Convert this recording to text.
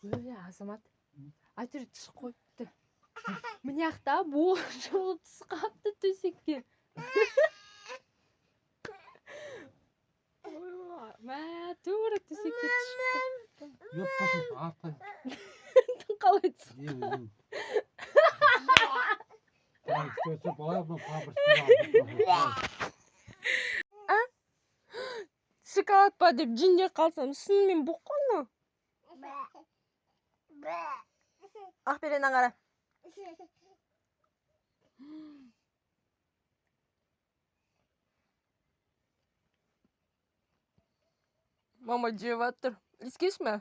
Ой, Азамат, әйтеуір тіс қойыпты. Мына жақта буы шығып түсіп қалыпты төсекке. Ой, мә, тура төсекке түсіп Yok başım артқа. қалыпты. Қалай түсіп? Не өзім. Қалай істесе былай, мына памперс. Шоколад па деп жинде қалсам, шынымен бұқ қой мынау. Ақберен, қара. Мама жеп жатыр. Иіскеші ме?